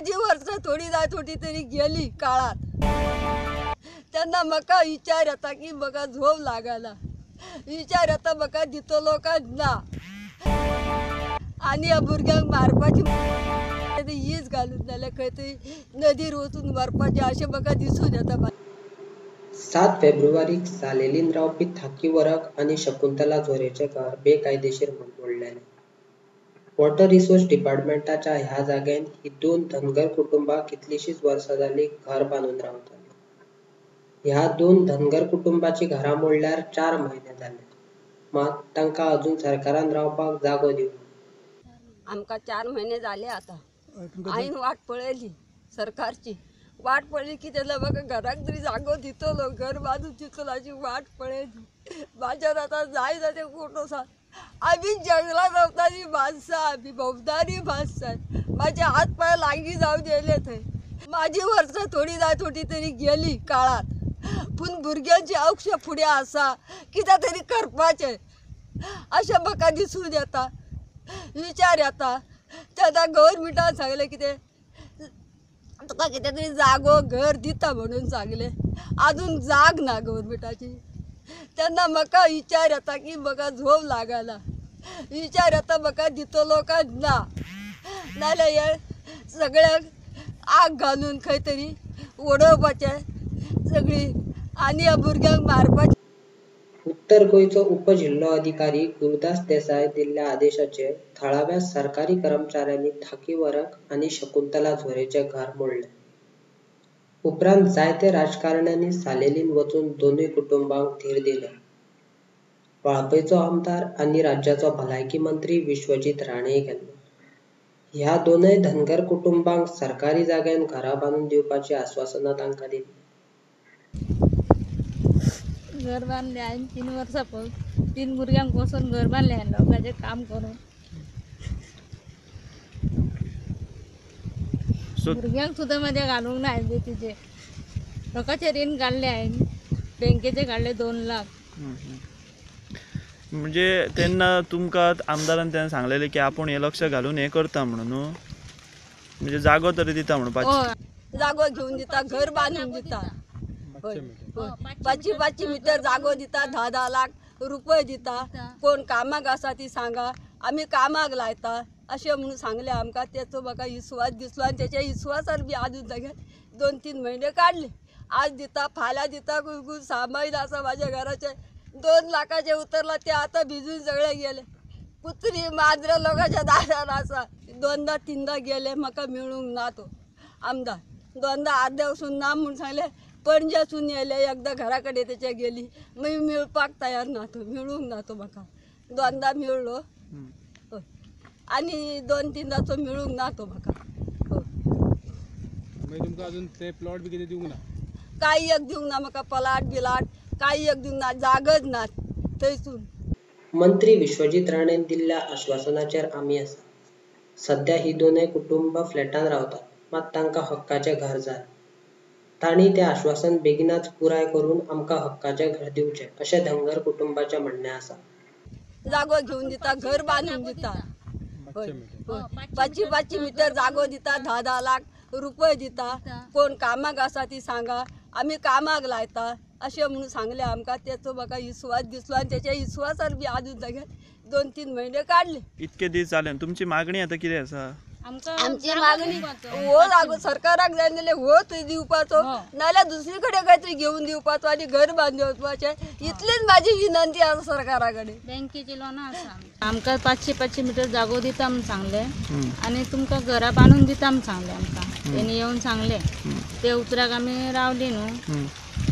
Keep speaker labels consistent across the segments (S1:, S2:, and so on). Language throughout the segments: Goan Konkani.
S1: माझी वर्सां थोडी जाय थोडी तरी गेली काळात. तेन्ना म्हाका विचार येता की म्हाका झोप लागना, विचार येता म्हाका दितलो काय ना. आनी ह्या भुरग्यांक मारपाची हीच घालून जाल्यार खंय तरी नदीर वचून मरपाचें अशें म्हाका दिसून येता.
S2: 7 फेब्रुवारीक सालेलीन रावपी थाकी वरक आनी शकुंतला झोरेचें घर बेकायदेशीर म्हूण मोडलेलें. वॉटर रिसोर्स डिपार्टमेंटाच्या ह्या जाग्यान ही दोन धनगर कुटुंबां कितलींशींच वर्सां जालीं घर बांदून रावतालीं. ह्या दोन धनगर कुटुंबाचीं घरां मोडल्यार 4 म्हयने जाले, मात तांकां अजून सरकारान रावपाक जागो दिवंक ना.
S1: आमकां 4 म्हयने जाले आतां. हांवें वाट पळयली सरकारची, वाट पळयली की तेन्ना म्हाका घराक तरी जागो दितलो, घर बांदून दितलो अशी वाट पळयली. म्हाज्यान आतां जाय जाते कोण आसा. आमी जंगलान रावतालीं माणसां, आमी भोंवतालीं माणसां. म्हाजे हात पांय लागीं जावन येयले थंय. म्हाजी वर्सां थोडी जाय थोडी तरी गेली काळात, पूण भुरग्यांची अक्ष फुडें आसा, कितें तरी करपाचें अशें म्हाका दिसून येता, विचार येता. तेन्ना गव्हर्मेंटान सांगलें कितें तुका कितें तरी जागो घर दिता म्हणून सांगलें, आजून जाग ना गव्हर्मेंटाची. तेन्ना म्हाका विचार येता की म्हाका झोप लागना, विचार येता म्हाका दितलो काय ना. नाजाल्यार हे सगळ्यांक आग घालून खंय तरी उडोवपाचें सगळीं आनी ह्या भुरग्यांक मारपाचें.
S2: उत्तर गोंयचो उपजिल्लो अधिकारी गुरुदास देसाय दिल्ल्या आदेशाचेर थळाव्या सरकारी कर्मचाऱ्यांनी थाकी वरक आनी शकुंतला झोरेचें घर मोडलें. उपरांत जायते राजकारण्यांनी सालेलीन वचून दोनूय कुटुंबांक धीर दिलो. वाळपयचो आमदार आनी राज्याचो भलायकी मंत्री विश्वजीत राणेय गेल्लो. ह्या दोनय धनगर कुटुंबांक सरकारी जाग्यान घरां बांदून दिवपाची आस्वासनां तांकां दिल्लीं.
S3: घर बांदलें हांवें 3 वर्सां पळय, 3 भुरग्यांक बसून घर बांदलें हांवें लोकांचें काम करून. भुरग्यांक सुद्दां म्हाज्या घालूंक ना हांवें बेतीचे. लोकांचे रीण काडलें हांवें, बँकेचे काडले 2 लाख.
S4: म्हणजे तेन्ना तुमकां आमदारान तेन्ना सांगलेलें की आपूण हें लक्ष घालून हें करता म्हणून न्हू, म्हणजे जागो तरी दिता म्हणून.
S1: जागो घेवन दिता, घर बांदून दिता, 5-5 मिटर जागो दिता, 10-10 लाख रुपये दिता. कोण कामाक आसा ती सांगा, आमी कामाक लायता अशें म्हणून सांगलें आमकां. तेचो म्हाका विस्वास दिसलो आनी तेच्या विस्वासार बी आजून जाग्यार 2-3 म्हयने काडले. आज दिता फाल्यां दिता, खूब सामान आसा म्हाज्या घराचें 2 लाखाचें उतरलां तें आतां भिजून सगळें गेलें. कुत्री माजरां लोकांच्या दारार आसा. 2दा 3दा गेले, म्हाका मेळूंक ना तो आमदार. 2दा आर्द्या वचून ना म्हूण सांगलें, पणजेसून येयले, एकदां घरा कडेन तेच्या गेली, मागीर मेळपाक तयार ना तो, मेळूंक ना तो म्हाका. 2दा मेळ्ळो आनी 2-3दा तो मेळूंक ना तो म्हाका.
S5: मागीर तुमकां अजून ते प्लॉट बी कितें दिवंक ना?
S1: कांय एक दिवंक ना म्हाका, प्लॉट बिलाट कांय एक दिवंक ना, जागच ना थंयसून.
S2: मंत्री विश्वजीत राणेन दिल्ल्या आश्वासनाचेर आमी आसा. सध्या ही दोनय कुटुंबां फ्लॅटान रावतात, मात तांकां हक्काचें घर जाय. तांणी तें आश्वासन बेगिनाच पुराय करून आमकां हक्काचें घर दिवचें अशें धनगर कुटुंबाचें म्हणणें आसा.
S1: जागो घेवन दिता, घर बांदून दिता, 5-5 मिटर जागो दिता, 10-10 लाख रुपये दिता. कोण कामाक आसा ती सांगा, आमी कामाक लायता अशें म्हणून सांगलें आमकां. तेचो म्हाका विस्वास दिसलो आनी तेच्या विस्वासार बी आजून जाग्यार 2-3 म्हयने काडले.
S4: इतके दीस जाले, तुमची मागणी आतां कितें आसा?
S1: आमची मागणी हो जागो सरकाराक जाय जाल्यार हो थंय दिवपाचो, नाजाल्यार दुसरी कडेन खंय तरी घेवन दिवपाचो आनी घर बांदून वचपाचें, इतलीच म्हाजी विनंती आसा सरकारा कडेन.
S3: बँकेची लोनां आसा आमकां, 500-500 मिटर जागो दिता म्हूण सांगलें आनी तुमकां घरां बांदून दिता म्हूण सांगलें आमकां. तेणी येवन सांगलें, ते उतराक आमी रावली न्हू.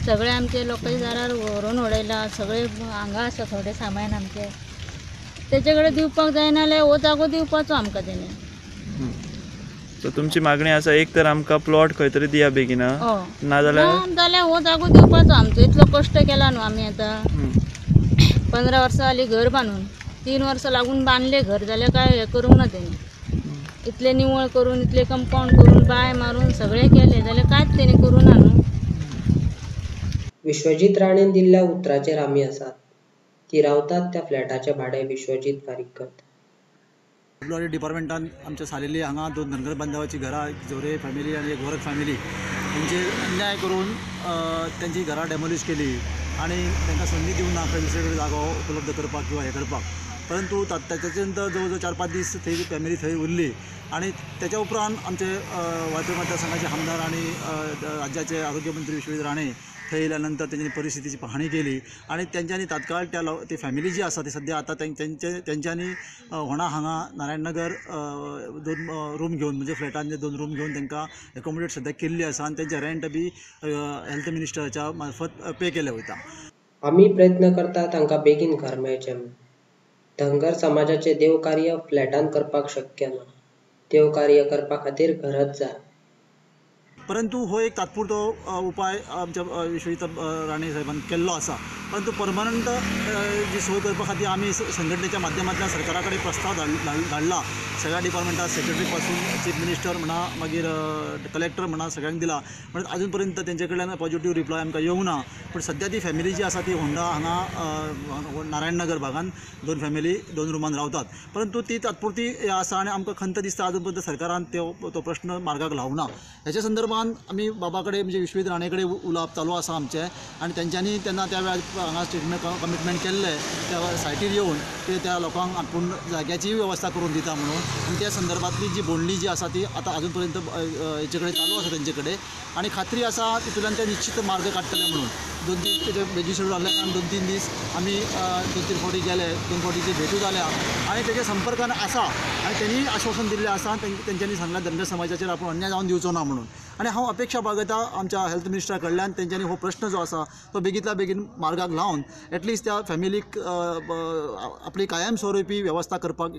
S3: सगळे आमचे लोकांच्या दारार व्हरून उडयला, सगळे हांगा आसा थोडे सामान आमचे, तेचे कडेन दिवपाक जायना जाल्यार हो जागो दिवपाचो आमकां तेणी.
S4: सो तुमची मागणी आसा एक तर आमकां प्लॉट खंय तरी दिया बेगीन, ना जाल्यार
S3: हो जागो दिवपाचो आमचो. इतलो कश्ट केला न्हू आमी आतां, 15 वर्सां जालीं घर बांदून, 3 वर्सां लागून बांदलें घर, जाल्यार काय हें करूंक ना तेणी. इतलें निवळ करून, इतलें कंपावंड करून, बांय मारून सगळें केलें, जाल्यार कांयच तेणी करूं ना न्हू.
S2: विश्वजीत राणेन दिल्ल्या उतराचेर आमी आसात. ती रावतात त्या फ्लॅटाचें भाडें विश्वजीत फारीक करता.
S6: डब्ल्यू आर डी डिपार्टमेंटान आमच्या सालेली हांगा दोन धनगर बांधवाची घरां, झोरे फॅमिली आनी एक वरक फॅमिली, तेंचेर अन्याय करून तेंची घरां डेमोलिश केली आनी तांकां संदी दिवंक ना खंय दुसरे कडेन जागो उपलब्ध करपाक किंवा हें करपाक. परंतु ताच्या नंतर जवळ जवळ 4-5 दीस थंय फॅमिली थंय उरली आनी त्याच्या उपरांत आमचे वाळपय मतदारसंघाचे आमदार आनी राज्याचे आरोग्य मंत्री विश्वजीत राणे थंय येयल्या नंतर तेंच्यांनी परिस्थितीची पाहणी केली आनी तेंच्यांनी तात्काळ त्या ती फॅमिली जी आसा ती सद्या आतां तेंच्यांनी होणा हांगा नारायणनगर 2 रूम घेवन, म्हणजे फ्लॅटान 2 रूम घेवन तांकां एकोमोडेट सद्या केल्ली आसा आनी तेंचे रेंट बी हेल्थ मिनिस्टराच्या मार्फत पे केले वयता.
S2: आमी प्रयत्न करता तांकां बेगीन घर मेळचें म्हूण. धनगर समाजाचें देवकार्य फ्लॅटान करपाक शक्य ना. देवकार्य करपा खातीर घरच जाय.
S6: परंतु हो एक तात्पुरतो उपाय आमच्या विश्वजीत राणे साहेबान केल्लो आसा. परंतु परमनंट जी सोय करपा खातीर आमी संघटनेच्या माध्यमांतल्यान सरकारा कडेन प्रस्ताव धाडला. सगळ्या डिपार्टमेंटा सेक्रेटरी पासून चीफ मिनिस्टर म्हणा, मागीर कलेक्टर म्हणा, सगळ्यांक दिला. पण अजून पर्यंत तेंचे कडल्यान पॉझिटिव्ह रिप्लाय आमकां येवंक ना. पूण सद्या ती फॅमिली जी आसा ती होंडा हांगा नारायणनगर भागान 2 फॅमिली 2 रुमान रावतात. परंतु ती तात्पुरती आसा आनी आमकां खंत दिसता अजून पर्यंत सरकारान तो प्रश्न मार्गाक लावना. हेच्या संदर्भात आमी बाबा कडेन म्हणजे विश्वजीत राणे कडेन उलोवप चालू आसा आमचें आनी तेंच्यांनी तेन्ना त्या वेळार हांगा स्टेटमेंट कमिटमेंट केल्लें त्या सायटीर येवन ते त्या लोकांक आपूण जाग्याची वेवस्था करून दिता म्हणून. आनी त्या संदर्भांतली जी बोंडली जी आसा ती आतां अजून पर्यंत हेचे कडेन चालू आसा तेंचे कडेन आनी खात्री आसा तितूंतल्यान ते निश्चित मार्ग काडटले म्हणून. 2-3 तेजे बेजी शेड्यूल जाल्ल्या कारणान 2-3 दीस आमी 2-3 फावटी गेले, 2 फावटी भेटू जाल्या आनी तेच्या संपर्कान आसा आनी तेणी आश्वासन दिल्लें आसा. तेंच्यांनी सांगलां धनगर समाजाचेर आपूण अन्याय जावन दिवचो ना म्हणून. आनी हांव अपेक्षा बाळगता आमच्या हेल्थ मिनिस्टरा कडल्यान तेंच्यांनी हो प्रश्न जो आसा तो बेगींतल्या बेगीन मार्गाक लावन एटलिस्ट त्या फॅमिलीक आपली कायमस्वरुपी वेवस्था करपाक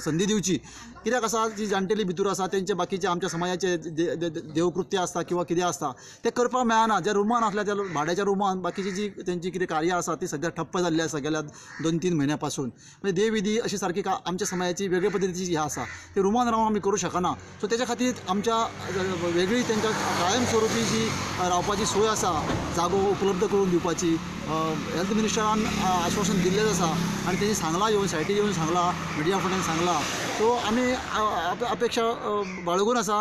S6: संदी दिवची. कित्याक आसा जी जाणटेली भितर आसा तेंचे बाकीचे आमच्या समाजाचे देवकृत्य आसता किंवा कितें आसता तें करपाक मेळना. ज्या रुमान आसल्या त्या भाड्याच्या रुमान बाकीची जी तेंची कितें कार्य आसा ती सद्या ठप्प जाल्ली आसा गेल्या 2-3 म्हयन्या पासून. म्हणजे देवविधी अशी सारकी आमच्या समाजाची वेगळे पद्दतीची ही आसा ती रुमान रावन आमी करूं शकना. सो तेच्या खातीर आमच्या वेगळी तांकां कायमस्वरुपी जी रावपाची सोय आसा जागो उपलब्ध करून दिवपाची हेल्थ मिनिस्टरान आश्वासन दिल्लेंच आसा आनी तेणी सांगलां, येवन सायटीर येवन सांगलां, मिडिया फुडें सांगलां. सो आमी अपेक्षा बाळगून आसा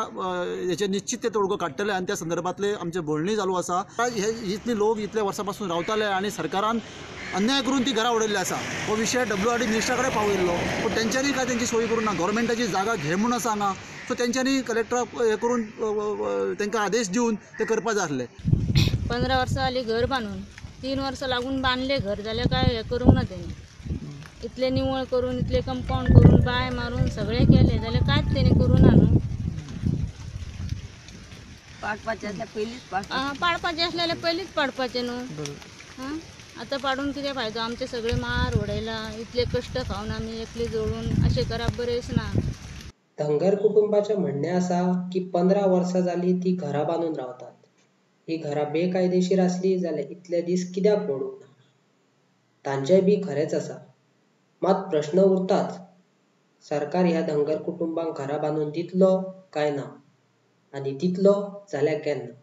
S6: हेचेर निश्चित ते तोडगो काडटले आनी त्या संदर्भांतले आमचे बोलणी चालू आसा. हे इतले लोक इतले वर्सां पासून रावताले आनी सरकारान अन्याय करून ती घरां उडयल्ली आसा. हो विशय डब्ल्यू आर डी मिनिस्टरा कडेन पावयल्लो पूण तेंच्यांनी काय तेंची सोय करूंक ना. गव्हर्मेंटाची जागा घे म्हूण आसा हांगा, सो तेंच्यांनी कलेक्टराक हें करून तांकां आदेश दिवन ते करपा जाय आसले.
S3: 15 वर्सां जालीं घर बांदून, 3 वर्सां लागून बांदलें घर जाल्यार काय हें करूंक ना तेणी. इतलें निवळ करून, इतलें कंपावंड करून, बांय मारून सगळें केलें जाल्यार कांयच तेणी करूं ना न्हू.
S1: पाडपाचें आसल्यार पयलींच
S3: पाडपाचें आसलें जाल्यार पयलींच पाडपाचें न्हू. आं, आतां पाडून कितें फायदो? आमचे सगळे मार उडयला, इतले कश्ट खावन आमी एकले जोडून अशें करप बरेंच ना.
S2: धनगर कुटुंबाचें म्हणणें आसा की 15 वर्सां जालीं ती घरां बांदून रावतात. ही घरां बेकायदेशीर आसली जाल्यार इतले दीस कित्याक मोडूंक ना? तांचेंय बी खरेंच आसा. मात प्रश्न उरताच, सरकार ह्या धनगर कुटुंबांक घरां बांदून दितलो काय ना आनी दितलो जाल्यार केन्ना?